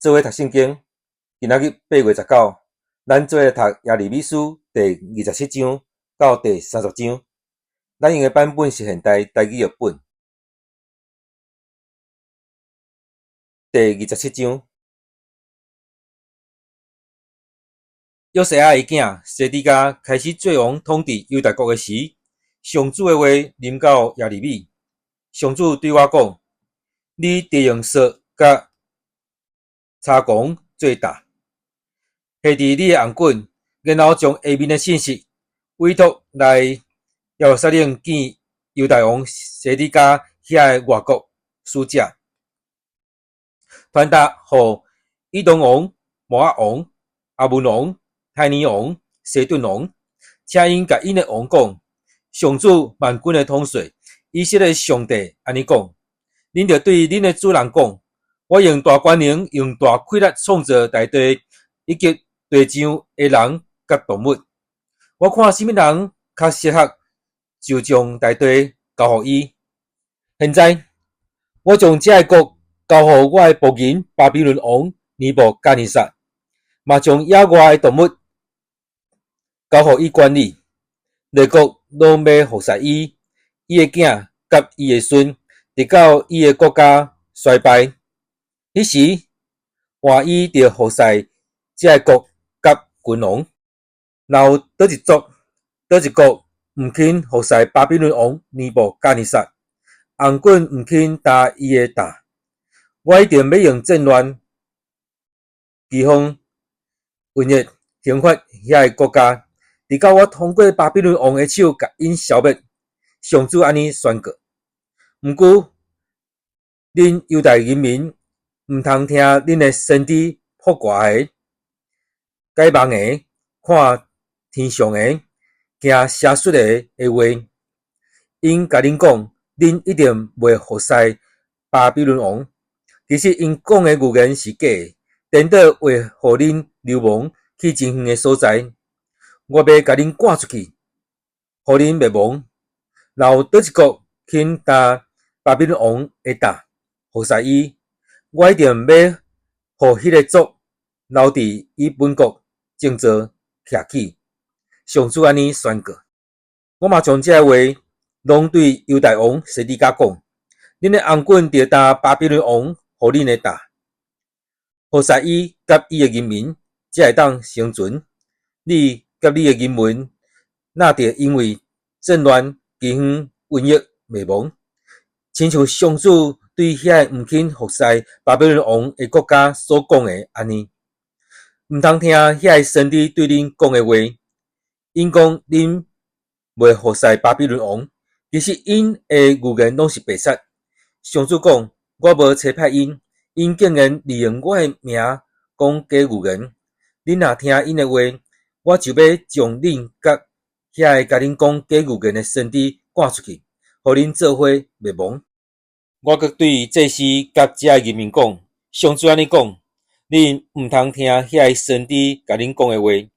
做伙讀聖經，今仔日8月19，咱做伙來讀耶利米書第二十七章到第三十章。咱用的版本是現代台語譯本。第二十七章，約西亞的囝西底家開始做王統治猶大國的時，上主的話臨到耶利米。上主對我講：你著用索佮柴摃做担，繫佇你的頷頸，然後將下面的信息委託來耶路撒冷見猶大王西底家遐个外國使者，傳達予以東王、摩押王、亞捫王、太尼王、西頓王，請𪜶共𪜶的王講：上主萬軍的統帥，以色列上帝按呢講：恁著對恁的主人講，我用大權能，用大氣力創造大地以及地上的人佮動物。我看啥物人較適合，就將大地交予伊。現在，我將這个國交予我的僕人巴比倫王尼布甲尼撒，嘛將野外的動物交予伊管理。列國攏欲服侍伊，伊的囝佮伊的孫，直到伊的國家衰敗。彼時，換伊著服侍這个國佮君王。若有佗一族、佗一國毋肯服侍巴比倫王尼布甲尼撒，頷頸毋肯擔伊的擔，我一定欲用戰亂、饑荒、瘟疫刑罰遐个國家，直到我通過巴比倫王的手共𪜶消滅。上主按呢宣告。毋過，恁猶大人民毋通聽恁的先知卜卦的、解夢的、看天象的、行邪術的的話，𪜶共恁講，恁一定袂服侍巴比倫王。其實𪜶講的預言是假的，顛倒會予恁流亡去真遠的所在。我欲共恁趕出去，予恁滅亡。若有佗一國肯擔巴比倫王的擔，服侍伊，我一定欲予彼个族留佇伊本國正座徛起。上主按呢宣告。我嘛將這个話攏對猶大王西底家講：恁的頷頸著擔巴比倫王予恁的擔，服侍伊佮伊的人民，才會當生存。你佮你的人民，若著因為戰亂、饑荒、瘟疫滅亡，親像上主對遐个毋肯服侍巴比倫王的國家所講的按呢。毋通聽遐个先知對恁講的話，𪜶講恁袂服侍巴比倫王，其實𪜶的預言攏是白賊。上主講，我無差派𪜶，𪜶竟然利用我的名講假預言。恁若聽𪜶的話，我就欲將恁佮遐个共恁講假預言的先知趕出去，予恁做伙滅亡。我閣對祭司佮遮个人民講：上主按呢講，恁毋通聽遐个先知共恁講的話。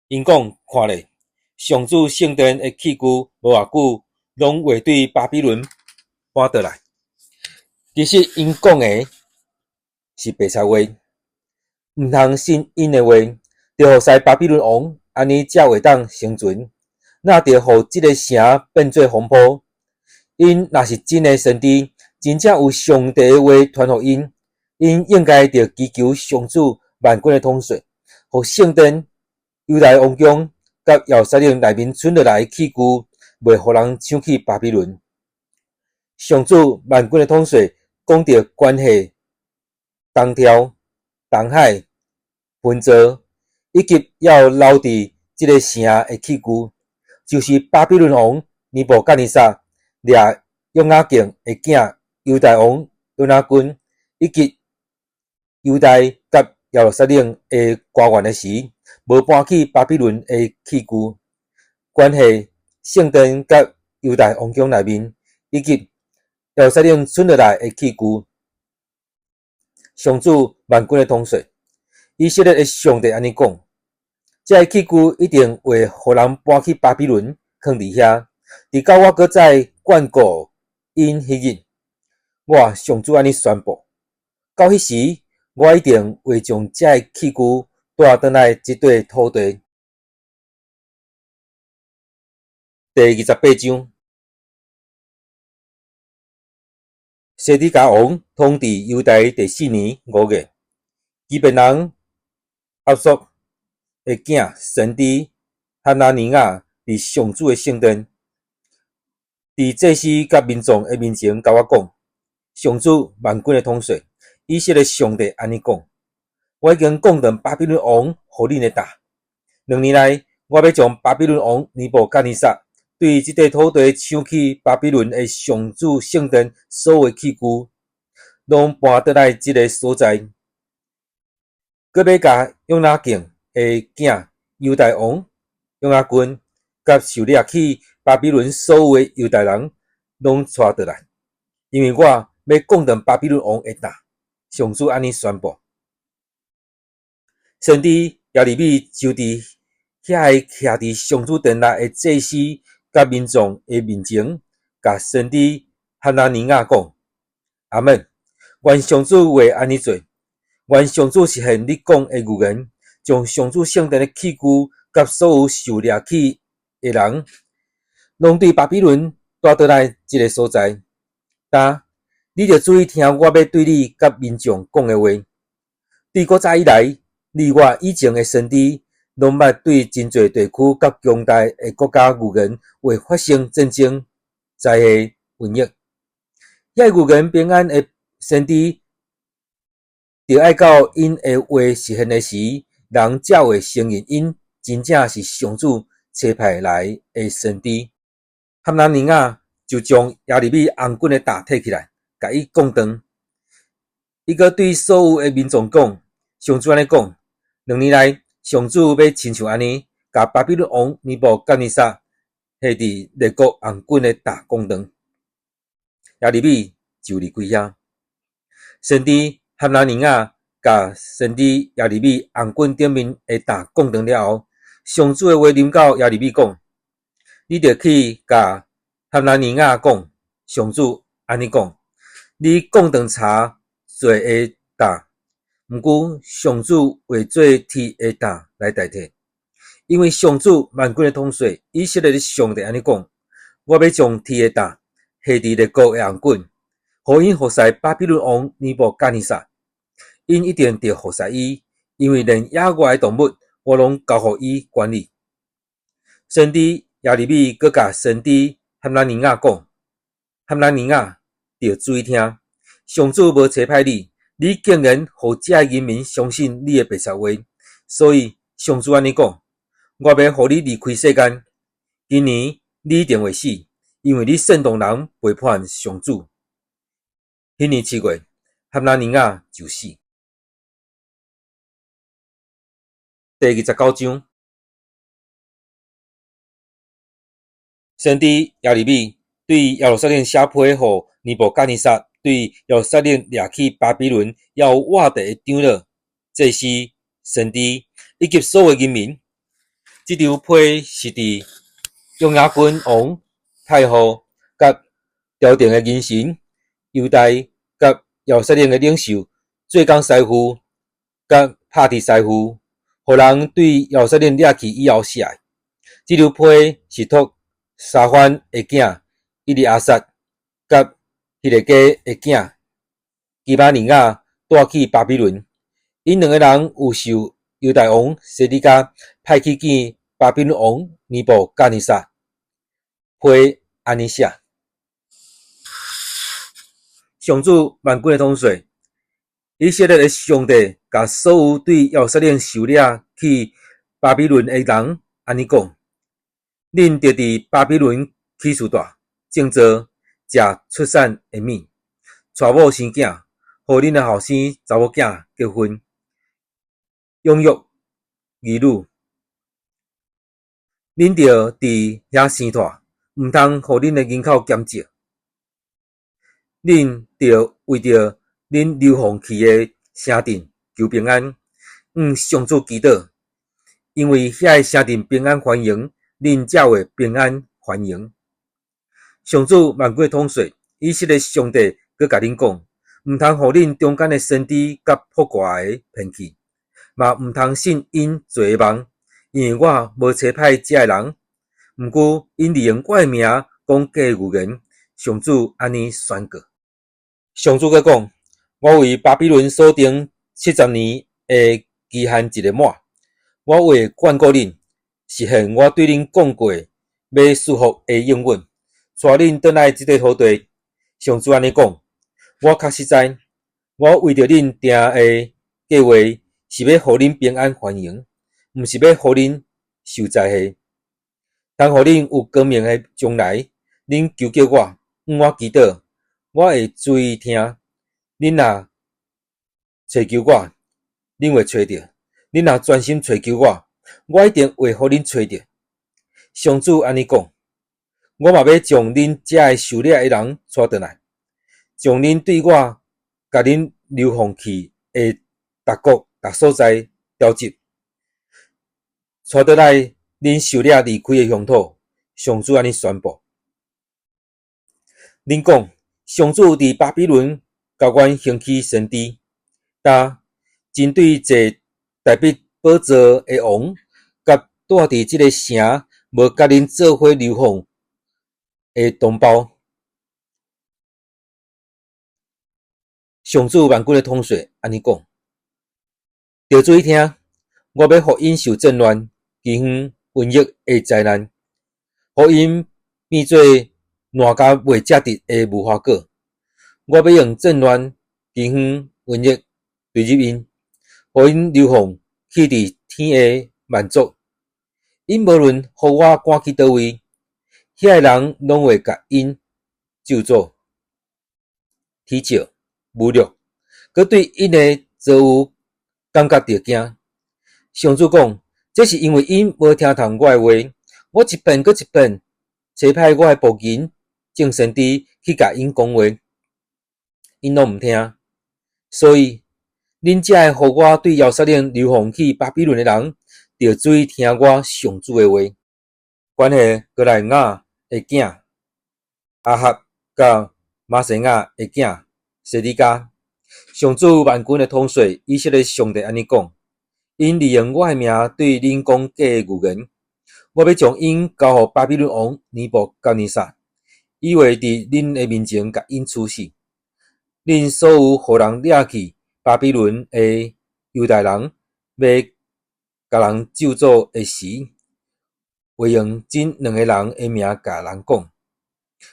𪜶講，看咧，上主聖殿的器具無偌久，攏會對巴比倫搬倒來。其實𪜶講的是白賊話，毋通信𪜶的話，著服侍巴比倫王，按呢才會當生存。若著予這个城變做荒坡。𪜶若是真的先知，真正有上帝的話傳予𪜶，𪜶應該著祈求上主萬軍的統帥，予聖殿、猶大王宮佮耶路撒冷內面存落來的器具，袂予人搶去巴比倫。上主萬軍的統帥講著關係東柱、東海、盆座，以及猶留佇這个城的器具，就是巴比倫王尼布甲尼撒掠約雅敬的囝猶大王約拿斤，以及猶大佮耶路撒冷的官員的時，無搬去巴比倫的器具，關係聖殿佮猶大王宮內面，以及耶路撒冷存落來的器具。上主萬軍的統帥，以色列的上帝按呢講：這个器具一定會予人搬去巴比倫，囥佇遐，直到我閣再眷顧𪜶彼日。我上主按呢宣布。到彼時，我一定會將這个器具帶轉來這塊土地。第28章，西底家王統治猶大第四年5月，基遍人押朔的囝先知哈拿尼雅佇上主的聖殿，佇祭司佮民眾的面前共我講：上主萬軍的統帥，以色列上帝按呢講：我已經降斷巴比倫王予恁的擔。2年內，我欲將巴比倫王尼布甲尼撒對這塊土地搶去巴比倫的上主聖殿所有器具，攏搬轉來這个所在。閣欲共約雅敬的囝猶大王約雅斤，佮受掠去巴比倫所有的猶大人，攏帶轉來，因為我欲降斷巴比倫王的擔。上主按呢宣布。先知耶利米就佇遐个徛佇上主殿內的祭司佮民眾的面前，共先知哈拿尼雅講：阿們，願上主話按呢做，願上主實現你講的預言，將上主聖殿的器具佮所有受掠去的人，攏對巴比倫帶轉來這个所在。今，你著注意聽我欲對你佮民眾講的話。對古早以來，你我以前的先知，攏捌對真濟地區佮強大的國家預言會發生戰爭、災禍、瘟疫。遐預言平安的先知，著愛到𪜶的話實現的時，人才會承認𪜶真正是上主差派來的先知。哈拿尼雅就將耶利米紅棍的擔提起來，共伊降斷。伊閣對所有的民眾講：上主按呢講，2年內，上主欲親像按呢，共巴比倫王尼布甲尼撒下佇列國紅棍的擔降斷。耶利米就離開遐。先知哈拿尼雅共先知耶利米紅棍頂面的擔降斷了後，上主的話臨到耶利米講：你著去共哈拿尼雅講，上主按呢講：你降斷柴做的擔，毋過上主會做鐵的擔來代替，因為上主萬軍的統帥以色列的上帝按呢講：我欲將鐵的擔下佇列國的紅棍，予𪜶服侍巴比倫王尼布甲尼撒，𪜶一定著服侍伊，因為連野外的動物我攏交予伊管理。先知耶利米閣共先知哈拿尼雅講：哈拿尼雅，著注意聽，上主無差派你，你竟然予這个人民相信你的白賊話，所以上主按呢講：我欲予你離開世間，今年你一定會死，因為你煽動人背叛上主。彼年7月，哈拿尼雅就死。第29章，先知耶利米對耶路撒冷寫批予尼布甲尼撒對耶路撒冷掠去巴比倫猶有活著的長老、祭司、先知以及所有人民。這張批是佇約雅斤王太后佮朝廷的人臣、猶大佮耶路撒冷的領袖、做工師傅佮拍鐵師傅，予人對耶路撒冷掠去以後寫的。這張批是託沙番的囝以利亞撒佮希勒家的囝基瑪利亞帶去巴比倫。𪜶兩个人有受猶大王西底家派去見巴比倫王尼布甲尼撒，批按呢寫：上主萬軍的統帥，以色列的上帝，共所有對耶路撒冷受掠去巴比倫的人按呢講：恁著佇巴比倫起厝蹛，種稻，食出產的物，娶某生囝，予恁的後生查某囝結婚，養育兒女。恁著佇遐生蹛，毋通予恁的人口減少。恁著為著恁流放去的城鎮求平安，向上主祈禱，因為遐个城鎮平安繁榮，恁才會平安繁榮。上主萬軍的統帥，以色列上帝閣共恁講：毋通予恁中間的先知佮卜卦的騙去，嘛毋通信𪜶做的夢，因為我無差派這个人。毋過𪜶利用我的名講假預言，上主按呢宣告。上主閣講：我為巴比倫所定70年的期限一个滿，我會眷顧恁，實現我對恁講過欲賜福的應允，帶恁轉來這塊土地。上主按呢講：我確實知，我為著恁訂的計劃是欲予恁平安繁榮，毋是欲予恁受災禍，通予恁有光明的將來。恁求叫我，向我祈禱，我會注意聽。恁若揣求我，恁會揣著；恁若專心揣求我，我一定會予恁揣著。上主按呢講：我嘛欲將恁遮个受掠的人帶轉來，將恁對我共恁流放去的逐國逐所在召集，帶轉來恁受掠離開的鄉土。上主按呢宣布。恁講，上主佇巴比倫共阮興起先知，但針對坐大衛寶座的王，佮住佇這个城無共恁做伙流放的同胞，上主萬軍的統帥按呢講：著注意聽，我欲予𪜶受戰亂、饑荒、瘟疫的災難，予𪜶變做爛甲袂食得的無花果。我欲用戰亂、饑荒、瘟疫對入𪜶，予𪜶流放去佇天下萬族。𪜶無論予我趕去佗位，遐个人攏會共𪜶咒詛、恥笑、侮辱，閣對𪜶的遭遇感覺著驚。上主講，這是因為𪜶無聽從我的話，我一遍閣一遍差派我的僕人眾先知去共𪜶講話，𪜶攏毋聽。所以，恁遮个予我對耶路撒冷流放去巴比倫的人，著注意聽我上主的話。關係哥來雅的囝亞哈佮瑪西亞的囝西底家，上主萬軍的統帥以色列上帝按呢講：𪜶利用我的名對恁講假的預言，我欲將𪜶交予巴比倫王尼布甲尼撒，伊會佇恁的面前共𪜶處死。恁所有予人掠去巴比倫的猶大人，欲共人咒詛的時，會用這兩个人的名共人講：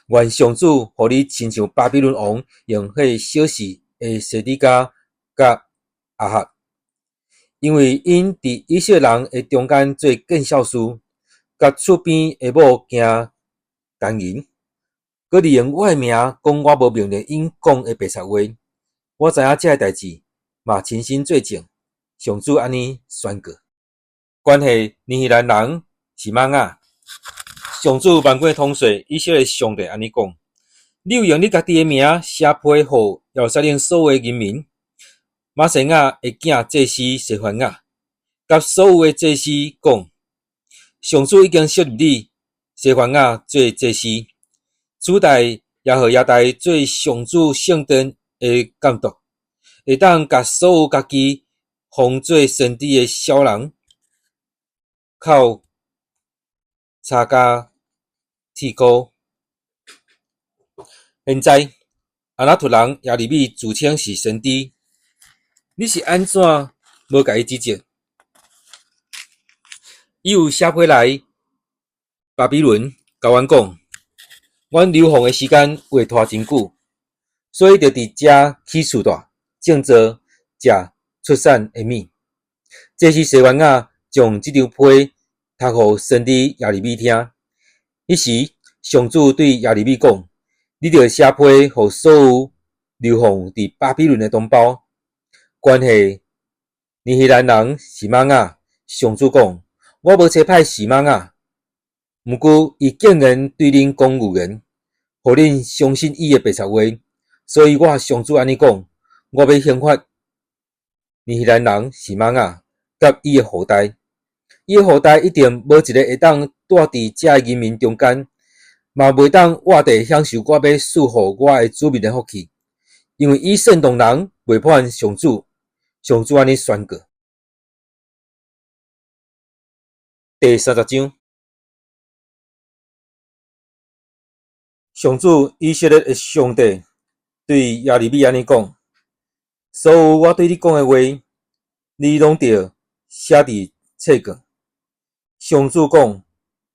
願上主予你親像巴比倫王用彼小事的西底家佮亞哈，因為𪜶佇以色列人的中間做見笑事，佮厝邊的某行姦淫，閣利用我的名講我無命令𪜶講的白賊話。我知影這个代誌，嘛親身做證。上主按呢宣告。關係尼希蘭人示瑪雅，上主萬軍的統帥以色列上帝按呢講：你有用你家己的名寫批予耶路撒冷所有的人民，瑪西亞的囝祭司西番雅，佮所有的祭司講：上主已經設立你西番雅做祭司，取代耶何耶大做上主聖殿的監督，會當共所有家己封做先知的小人口柴佮剃膏。現在亞拿突人耶利米自稱是先知，你是按怎無共伊指責？伊有寫批來巴比倫，共阮講，阮流放的時間會拖真久，所以著佇遮起厝蹛，種稻，食出產的物。祭司西番雅將這張批讀予先知耶利米聽。彼時，上主對耶利米講：你著寫批予所有流放佇巴比倫的同胞，關係尼希蘭人示瑪雅。上主講：我無差派示瑪雅，毋過伊竟然對恁講預言，予恁相信伊的白賊話。所以我上主按呢講：我欲刑罰尼希蘭人示瑪雅佮伊的後代，伊的後代一定無一个會當住佇遮个人民中間，嘛袂當活地享受我欲賜予我的子民的福氣。因為伊煽動人背叛上主，上主按呢宣告。第30章，上主以色列的上帝對耶利米按呢講：所有我對你講的話，你攏著寫佇冊卷。上主講：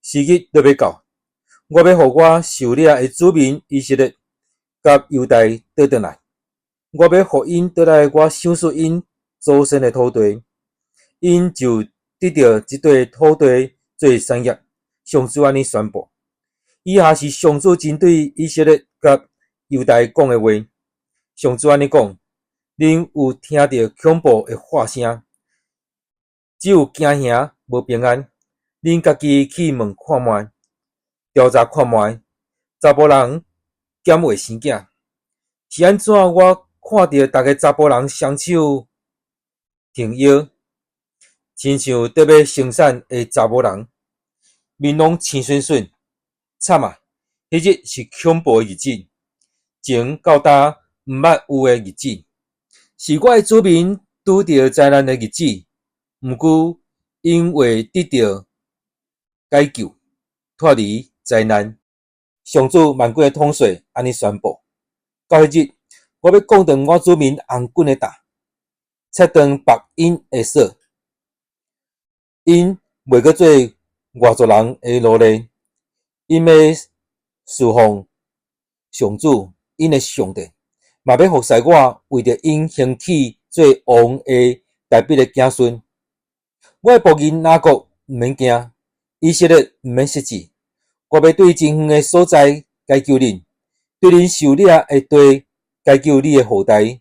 時日都欲到，我欲予我受掠的子民以色列佮猶大倒轉來，我欲予𪜶倒來我賞賜𪜶祖先的土地，𪜶就得著這塊土地做產業。上主按呢宣布。以下是上主針對以色列佮猶大講的話。上主按呢講：恁有聽著恐怖的喊聲，只有驚嚇，無平安。恁家己去問看覓，調查看覓，查埔人敢會生囝？是按怎我看著逐个查埔人雙手挺腰，親像得欲生產的查某人，面攏青恂恂。慘啊！彼日是恐怖的日子，從到今毋捌有的日子，是我的子民拄著災難的日子。毋過，𪜶會得著解救，脫離災難。上主萬軍的統帥按呢宣布：到彼日，我欲降斷我子民紅棍的擔，切斷縛𪜶的索，𪜶袂閣做外族人的奴隸，𪜶欲事奉上主𪜶的上帝，嘛欲服侍我為著𪜶興起做王的大衛的子孫。我的僕人雅各毋免驚，以色列毋免失志。我欲對真遠的所在解救恁，對恁受掠的地解救你的後代。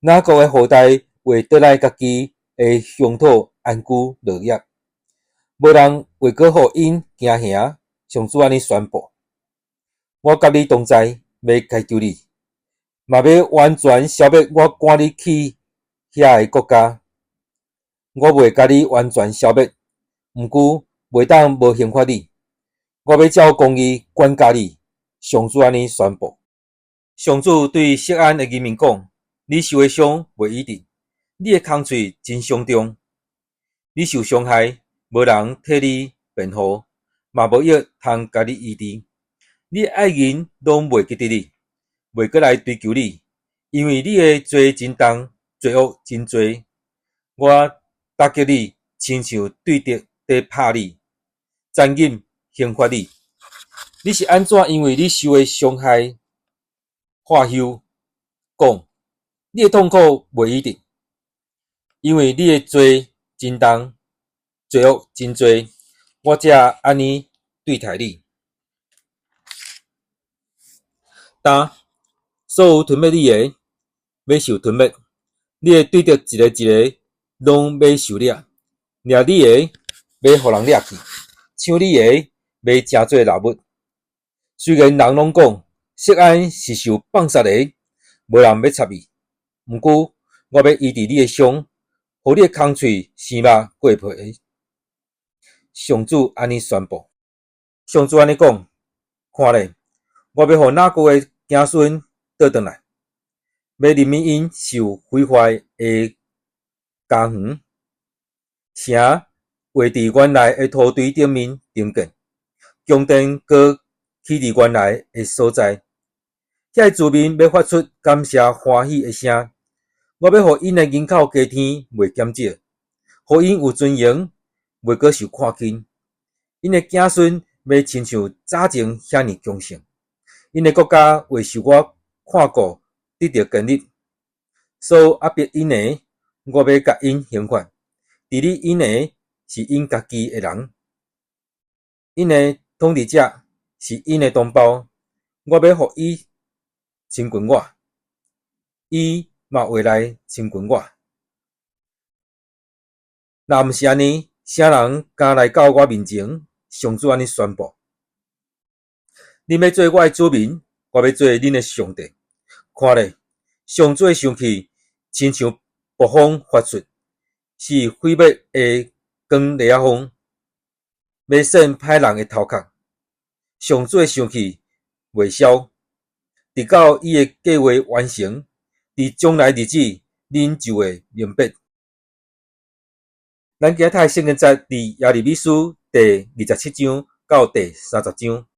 雅各的後代會倒來家己的鄉土安居樂業，無人會閣予𪜶驚嚇。上主按呢宣布：我佮你同在，欲解救你，嘛欲完全消滅我趕你去遐的國家。我袂共你完全消滅，毋過袂當無刑罰你。我欲照公義管教你。上主按呢宣布。上主對錫安的人民講：你受的傷袂醫治，你的空喙真傷重，你受傷害，無人替你辯護，嘛無藥通共你醫治。你的愛人攏袂記得你，袂閣來追求你，因為你的罪真重，罪惡真濟。我打擊你，親像對敵佇拍你，殘忍刑罰你。你是按怎因為你受的傷害喝休，講你的痛苦袂醫治，因為你的罪真重，罪惡真濟，我才按呢對待你。今，所有吞滅你的，欲受吞滅；你的對敵一个一个攏欲受掠，掠你的欲予人掠去，搶你的欲成做獵物。雖然人攏講錫安是受放殺的，無人欲插伊，毋過我欲醫治你的傷，予你的空喙生肉過皮。上主按呢宣布。上主按呢講：看咧，我欲予雅各的子孫倒轉來，欲憐憫𪜶受毀壞的家園，城會佇原來的土堆頂面重建，宮殿閣起佇原來的所在。遐的住民欲發出感謝歡喜的聲。我欲予𪜶的人口加添，袂減少；予𪜶有尊榮，袂閣受看輕。𪜶的子孫欲親像早前遐爾強盛，𪜶的國家會受我看顧，得著建立。所有壓迫𪜶的，我欲共𪜶刑罰；治理𪜶的是𪜶家己的人，𪜶的統治者是𪜶的同胞。我欲予伊親近我，伊嘛會來親近我。若毋是按呢，啥人敢來到我面前？上主按呢宣布：恁欲做我的子民，我欲做恁的上帝。看咧，上主的生氣親像暴風發出，是毀滅的狂烈風，欲扇歹人的頭殼。上主的生氣袂消，直到伊的計劃完成，佇將來日子，恁就會明白。咱今仔讀的聖經節佇耶利米書第27章到第30章。